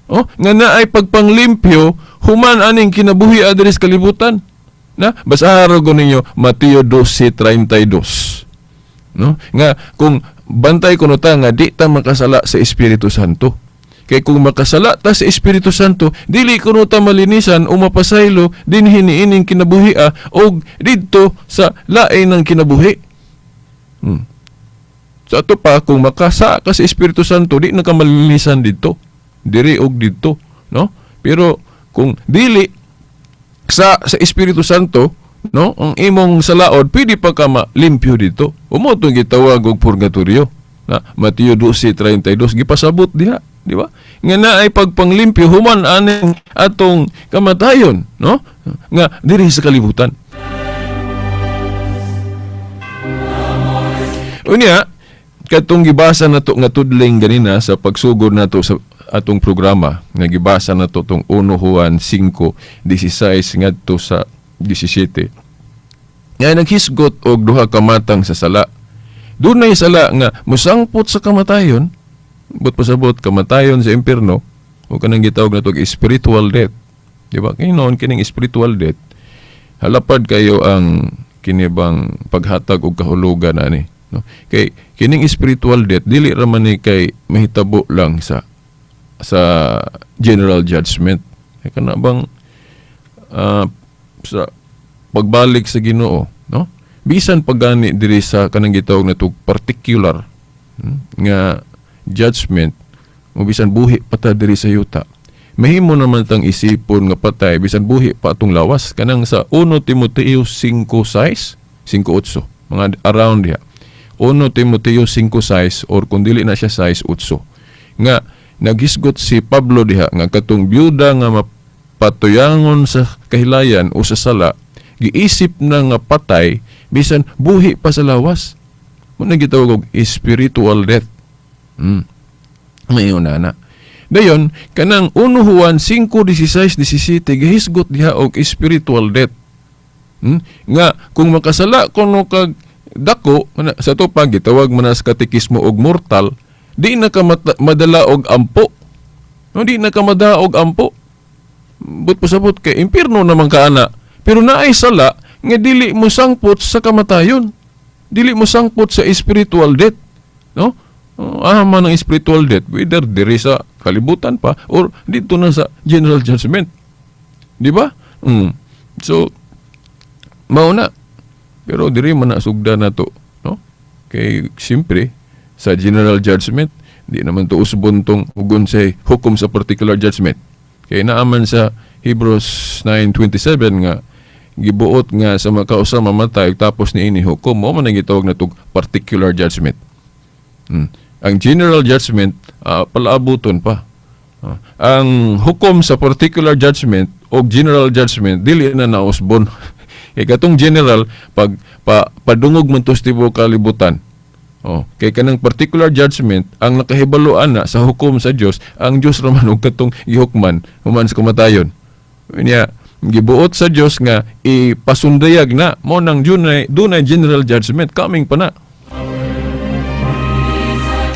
Oh, nga naay pagpanglimpyo human aning kinabuhi diri sa kalibutan. Na basahan ko ninyo Mateo 12:32. No? Nga kung bantay kuno ta nga di ta makasala sa Espiritu Santo. Kay kung makasala ta sa Espiritu Santo, dili kuno ta malinisan o mapasaylo dinhi niining kinabuhi og didto sa lain ng kinabuhi. Sa ato pa, kung makasa ka sa Espiritu Santo, di na ka malinisan didto. Diri og didto, no? Pero kung dili sa Espiritu Santo, no, ang imong salaod, pwede pa ka malimpyo dito. Umo itong gitawag og purgatorio. Na Mateo 12:32 gipasabot diha, di ba? Nga naay pagpanglimpyo human aning atong kamatayon, no? Nga diri sa kalibutan. Unya, katong gibasa nato nga tudling ganina sa pagsugod nato sa atong programa, nga gibasa nato tong 1 Juan 5:16 ngadto sa 17. Nga naghisgot og duha ka matang sa sala. Dunay sala nga mosangpot sa kamatayon, but pasabot kamatayon sa impierno o kanang gitawag nato og spiritual death. Di ba? Kay noon kining spiritual death, halapad kayo ang kinibang paghatag og kahulugan ani, no? Kay kining spiritual death dili ra man ni kay mahitabo lang sa general judgment. Kay kana bang sa pagbalik sa Ginoo, no? Bisan paggani diri sa kanang gitawag nato particular nga judgment, o bisan buhi pa ta diri sa yuta, mahimo naman tang isipon nga patay bisan buhi pa atong lawas, kanang sa 1 Timoteo 5:6, 5:8, mga around diha. 1 Timoteo 5:6 or kung dili na siya 6:8, nga naghisgot si Pablo diha nga katong byuda nga mapatuyangon sa kahilayan o sa sala, giisip na nga patay bisan buhi pa sa lawas. Muna gitawag og spiritual death. Mayon na na. Dayon kanang 1 Juan 5:16-17 gihisgot diha og spiritual death. Nga kung makasala kuno kag dako sa to pa gitawag man sa katekismo og mortal, di na ka madala og ampo. No, di na ka madala og ampo. But pasabot kay impierno naman ka ana. Pero naay sala nga dili mo sangpot sa kamatayon. Dili mo sangpot sa spiritual death, no? Man ang spiritual death, whether diri sa kalibutan pa or dito na sa general judgment. Di ba? So mao na. Pero diri man na sugda na to, no? Kay siyempre sa general judgment di naman to usbon tong hugon sa hukom sa particular judgment. Kay naaman sa Hebrews 9:27 nga gibuot nga sa makausa mamatay tapos niini hukom, mo man ang gitawag na tog particular judgment. Ang general judgment palaabuton pa. Ang hukom sa particular judgment o general judgment dili na nausbon. Kay katong general pag padungog man to sa tibuok kalibutan. Oh, kay kanang particular judgment ang nakahibaloan na sa hukom sa Dios, ang Dios ra man og katong gihukman human sa kamatayon. Niya gibuot sa Dios nga ipasundayag na mo nang dunay general judgment coming pa na.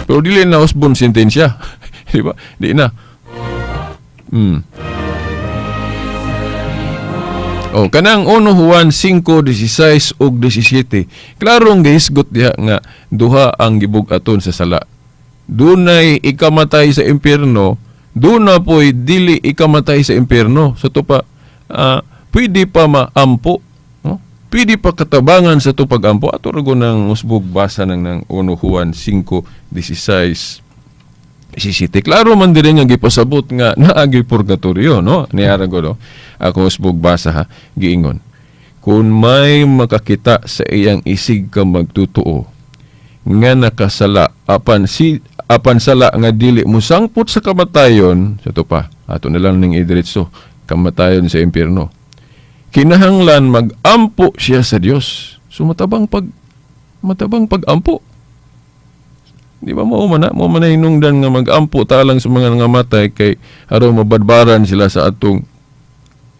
Pero dili na usbon sentensya. Di ba? Di na. Oh, kanang 1 Juan 5:16 ug 17. Klarong gihisgot diha nga duha ang gibug-aton sa sala. Dunay ikamatay sa impierno, duna po'y dili ikamatay sa impierno. Sa to pa pwede pa maampo, no? Pwede pa katabangan sa to pag-ampo. Ato ra ng usbog basa ng 1 Juan 5:16 17. Klaro man diri nga gipasabot nga naagi purgatorio, no? Niara ko, no? Ako usbog basa ha, giingon. Kung may makakita sa iyang isig ka magtutuo nga nakasala apan sala nga dili musangpot sa kamatayon, sa to pa, ato na lang ning idiretso, kamatayon sa impierno. Kinahanglan magampo siya sa Dios. So matabang pag-ampo. Di ba mao man na hinungdan nga magampo talang sa mga nangamatay kay aron mabadbaran sila sa atong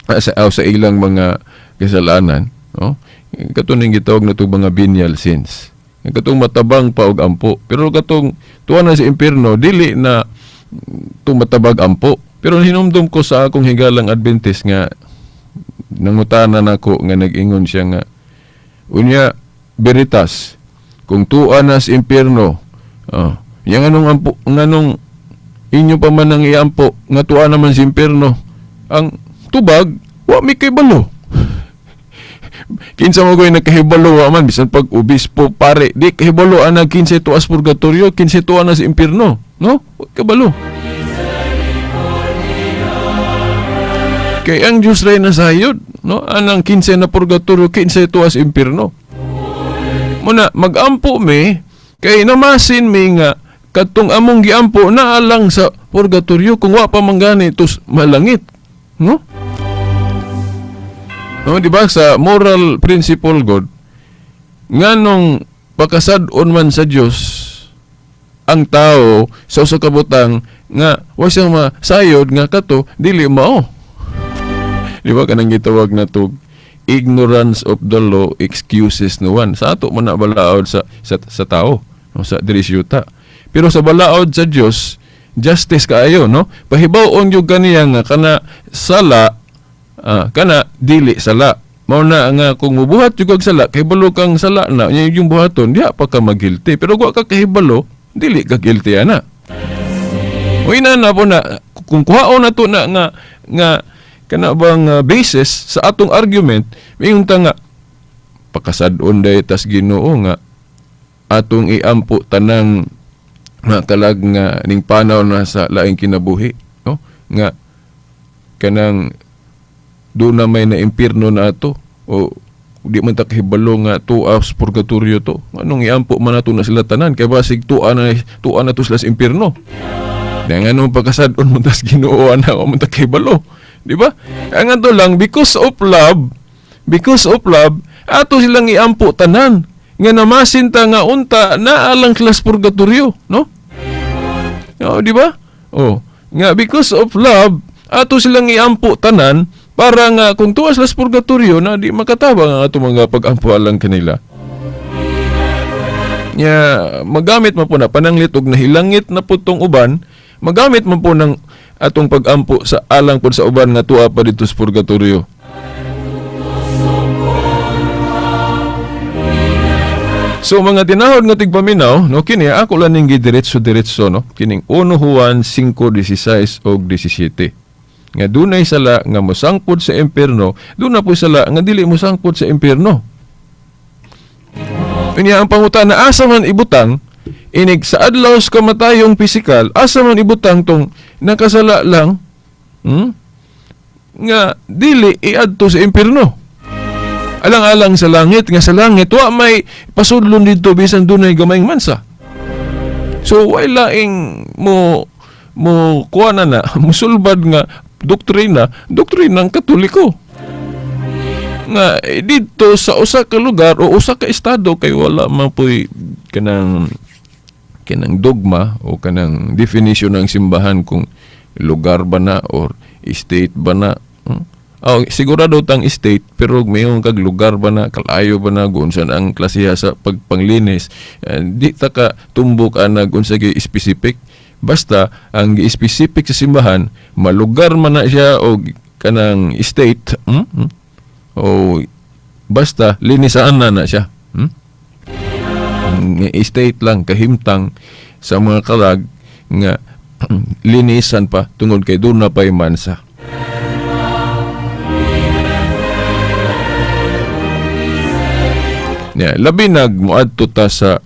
sa ilang mga kasalanan. No? Kato ning gitawag na itong mga venial sins. Katong matabang pa og ampo. Pero katong tuwa na sa impierno, dili na tumatabag ampo. Pero hinumdum ko sa akong higalang Adventist nga nangutana nako nga nag-ingon siya nga unya Veritas, kung tuwa na sa impierno, oh, yang anong ampo, nganong inyo pa man ang iampo nga tuwa naman sa impierno, ang tubag wa mi kahibalo. Kinsa mo ko'y nakahibalo wa man bisan pag obispo, pare, di kahibalo ana kinsa tuas purgatorio, kinsa tuwa na sa impierno, no? Wa kabalo. Kay ang Diyos ray nasayod, no? Anang kinsa na purgatorio, kinsa tuas impierno. Muna magampo mi kay namasin mi nga kadtong among giampo naalang sa purgatorio kung wa pa man gani tos malangit, no? No, di ba sa moral principle God, nganong pakasad-on man sa Dios ang tao sa usa ka butang nga wa siyang masayod nga kato dili mao. Di ba kanang gitawag na to ignorance of the law excuses no one. Sa ato man na balaod sa tao, no, sa diri siyuta. Pero sa balaod sa Dios, justice kaayo, no? Pahibaw-on gyud kaniya nga kana sala, kana dili sala. Mao na nga kung mubuhat jud kag sala, kahibalo kang sala na, nya yung buhaton diha pa ka magilty. Pero wa ka kahibalo, dili ka guilty ana. O ina na po na kung kuhaon na to na nga nga kana bang basis sa atong argument, mingon ta nga pakasad-on day tas Ginoo nga atong iampo tanang makalag nga ning panaw na sa laing kinabuhi, no? Nga kanang do na may na impierno na ato o di man ta kahibalo nga tuwa sa purgatorio to. Anong iampo man ato na sila tanan kay basig tuwa na to sila sa impierno. Kaya nga nung pagkasad-on mo tas Ginoo na wa man ta kahibalo, di ba? Ang ato lang because of love ato silang iampo tanan nga namasin ta nga unta naalang class purgatorio, no? Oh, di ba? Oh, nga because of love ato silang iampo tanan para nga kung tuwas las purgatorio na di makatabang ang ato mga pag-ampo alang kanila. Nya magamit man po na pananglit og nahilangit na putong uban, magamit man po ng atong pag-ampo sa alang pod sa uban nga tuwa pa dito sa purgatorio. So mga tinahod nga tigpaminaw, no, kini ako lang ning gidiretso-diretso, no, kining 1 Juan 5:16 og 17. Nga dunay sala nga mosangpod sa impierno, duna po sala nga dili mosangpod sa impierno. Unya ang pangutana, asa man ibutang inig sa adlaw sa kamatayong pisikal, asa man ibutang tong nakasala lang, nga dili iadto sa impierno? Alang-alang sa langit, nga sa langit wa may pasudlon didto bisan dunay gamayng mansa. So way laing mo kuha na musulbad nga doktrina ng Katoliko nga didto sa usa ka lugar o usa ka estado kay wala man poy kanang dogma o kanang definition ng simbahan kung lugar ba na or state ba na. Oh, sigurado tang state pero mayon kag lugar ba na, kalayo ba na, unsa ang klasiha sa pagpanglinis, di ta ka tumbok anag unsa gi specific. Basta ang gi-specific sa simbahan, malugar man na siya o kanang state, o basta linisaan na siya. State lang kahimtang sa mga kalag nga linisan pa tungod kay doon na pa'y mansa. Yeah, labi nag moadto ta sa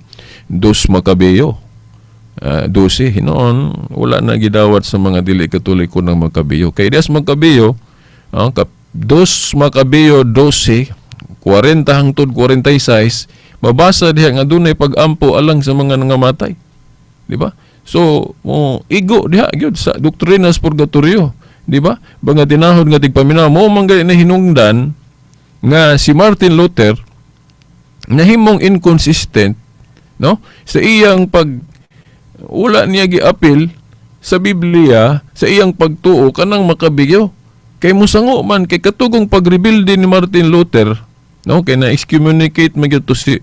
Dos Macabeo. 12 hinoon wala na gidawat sa mga dili Katoliko ng Macabeo. Kay Dos Macabeo, Dos Macabeo 12 40 hangtod 46 mabasa diha nga dunay pag-ampo alang sa mga nangamatay. Di ba? So mo igo diha gyud sa doktrina sa purgatorio, di ba? Mga tinahod nga tigpaminaw mo man gani na hinungdan nga si Martin Luther nahimong inconsistent, no, sa iyang pag wala niya giapil sa Biblia sa iyang pagtuo kanang Makabigyo. Kay musango man kay katugong pagrebelde ni Martin Luther No, kay na excommunicate man gyud to si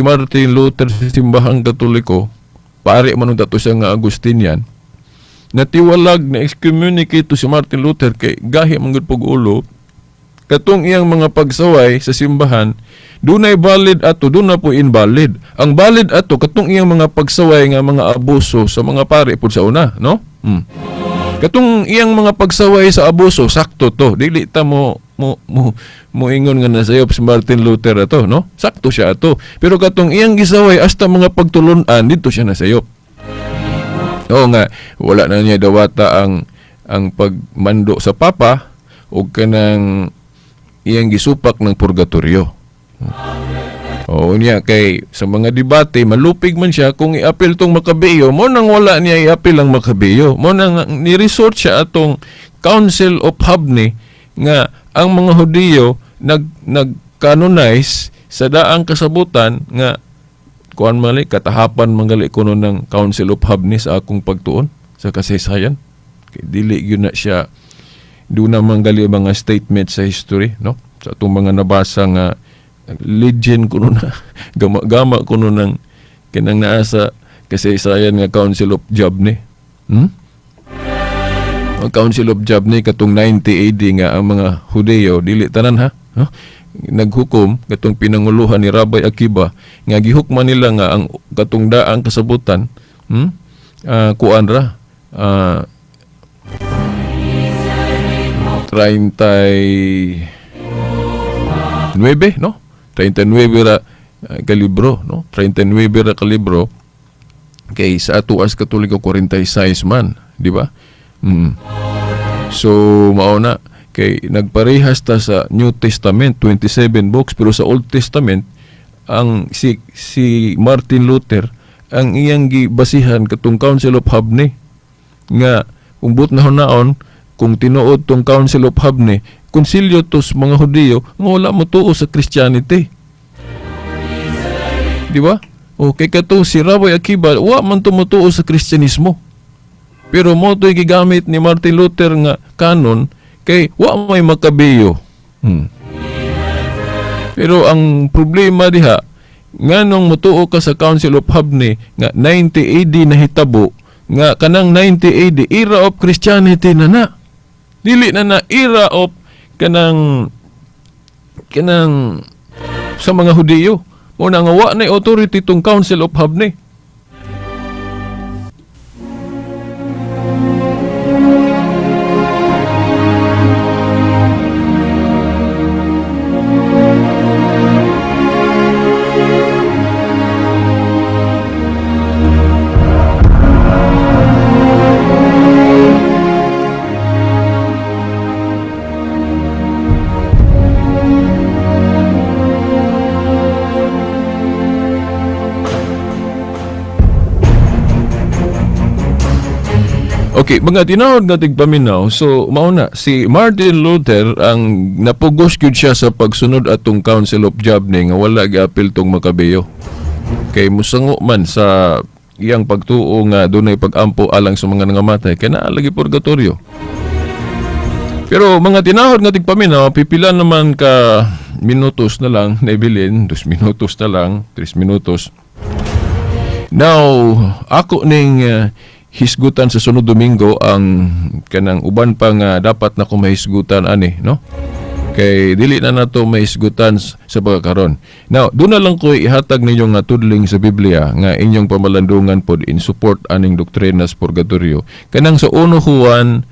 Martin Luther sa simbahang Katoliko. Pare man unta to siya nga Agustinian. Natiwalag na excommunicate to si Martin Luther kay gahi man gyud pug ulo. Katong iyang mga pagsaway sa simbahan, dunay valid ato, duna po invalid. Ang valid ato katong iyang mga pagsaway nga mga abuso sa mga pare pud sa una, no? Katong iyang mga pagsaway sa abuso, sakto to. Dili ta mo ingon nga nasayop si Martin Luther ato, no? Sakto siya ato. Pero katong iyang gisaway hasta mga pagtulun-an, dito siya nasayop. Oo nga, wala na niya dawata ang pagmando sa papa o kanang iyang gisupak ng purgatorio. Oo niya, kay sa mga debate, malupig man siya kung i-appeal tong Macabeo, mo nang wala niya i-appeal ang Macabeo. Mo nang ni-resort siya atong Council of Jabne nga ang mga Hudiyo nag-canonize sa daang kasabutan nga kuan mali katahapan mangali kuno ng Council of Jabne sa akong pagtuon sa kasaysayan. Kay dili gyud na siya doon na manggali mga statement sa history, no? Sa atong mga nabasa nga legend kuno na gama-gama kuno ng kanang naa sa kasaysayan nga Council of Jabne. Ang Council of Jabne katong 90 AD nga ang mga Hudeo dili tanan ha, huh? Naghukom katong pinanguluhan ni Rabbi Akiba nga gihukman nila nga ang katong daang kasabutan, kuan ra 39, no? 39 ra kalibro, no? 39 ra kalibro kay sa ato as Katoliko 46 man, di ba? So mao na kay nagparehas ta sa New Testament 27 books, pero sa Old Testament ang si Martin Luther ang iyang gibasihan katong Council of Jabne nga kung but na hunaon kung tinuod tong Council of Jabne, konsilyo tos mga Hudiyo nga wala motuo sa Christianity. Di ba? Okay kato si Rabbi Akiba wa man tumutuo sa Kristyanismo. Pero mo to'y gigamit ni Martin Luther nga canon kay wa may Macabeo. Pero ang problema diha nganong motuo ka sa Council of Jabne nga 90 AD nahitabo nga kanang 90 AD era of Christianity na na. Dili na na era of kanang sa mga Hudiyo. Mo na nga wa na authority tong Council of Jabne. Okay, mga tinawag na tigpaminaw, so mauna, si Martin Luther ang napugos gyud siya sa pagsunod atong Council of Jabne nga wala giapil tong Macabeo. Kay musango man sa iyang pagtuo nga dunay pag-ampo alang sa mga nangamatay, kay naa lagi purgatorio. Pero mga tinawag nga tigpaminaw, pipila naman ka minutos na lang naibilin, 2 minutos na lang, 3 minutos. Now, ako ning hisgutan sa sunod Domingo ang kanang uban pa nga dapat na ko mahisgutan ani, no? Kay dili na nato mahisgutan sa pagkakaron. Now, doon na lang ko ihatag ninyo nga tudling sa Biblia nga inyong pamalandungan pod in support aning doktrina sa purgatorio. Kanang sa 1 Juan,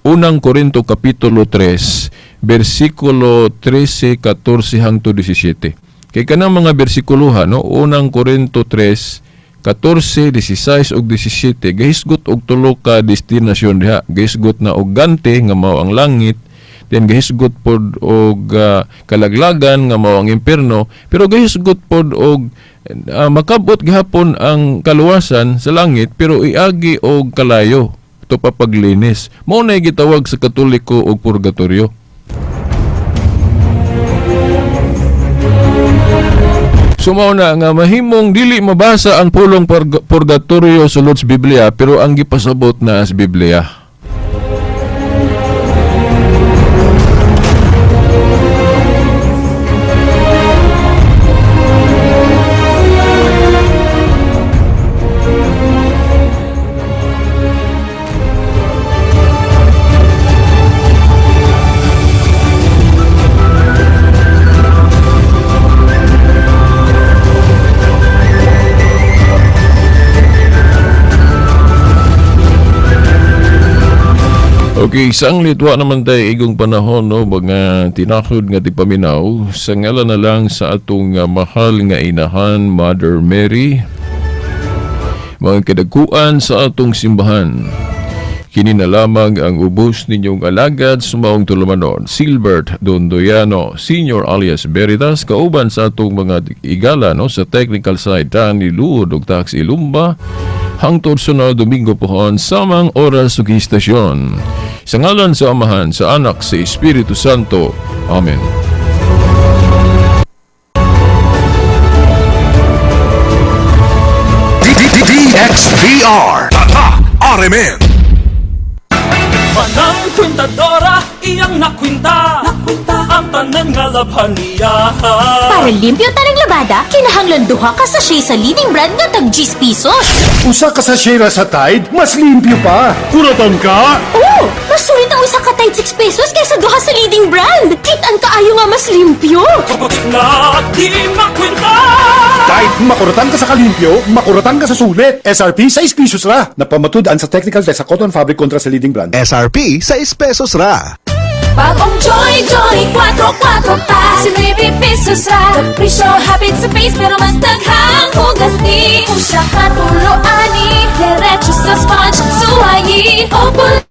Unang Korinto kapitulo 3, bersikulo 13, 14 hangtod 17. Kay kanang mga bersikuloha, no? Unang Korinto 3, 14, 16 ug 17 gahisgot og tulo ka destinasyon diha. Gahisgot na og gante nga mao ang langit, then gahisgot pod og kalaglagan nga mao ang impierno, pero gahisgot pod og makabot gihapon ang kaluwasan sa langit pero iagi og kalayo to papaglinis. Mao nay gitawag sa Katoliko og purgatorio. Sumaw na nga mahimong dili mabasa ang pulong purgatorio sulod sa Biblia, pero ang gipasabot na sa Biblia. Okay, sanglit wa naman tayo igong panahon, no, mga tinakod nga ti paminaw, sa ngalan na lang sa atong mahal nga inahan, Mother Mary, mga kadakuan sa atong simbahan. Kini na lamang ang ubos ninyong alagad sumaong tulumanon, Silbert Dondoyano, Senior alias Veritas, kauban sa atong mga igala, no, sa technical side, Danny Luod ug Tax Ilumba, hangtod sa Domingo pohon, samang oras ug istasyon. Sa ngalan sa Amahan, sa Anak, sa Espiritu Santo. Amen. DXDR. Tatak RMN. Manang kwintadora, iyang nakwinta. Nakwinta ang tanan nga labhan niya. Para limpyo tanang labada, kinahanglan duha ka sachet sa leading brand nga tag 10 pesos. Usa ka sachet ra sa Tide, mas limpyo pa. Kuratan ka? Oh, mas sulit ang usa ka Tide 6 pesos kaysa duha sa leading brand. Kit-an kaayo nga mas limpyo. Kapag na di makwinta. Tide, makuratan ka sa kalimpyo, makuratan ka sa sulit. SRP, 6 pesos ra. Napamatud-an sa technical test sa cotton fabric kontra sa leading brand. SRP, 6 pesos ra. Bagong Joy Joy 4-4 pa Si 9 pesos ra. Kapresyo hapit sa face pero mas daghang hugas ni. Usa ka tulo ani diretso sa sponge suwayi o.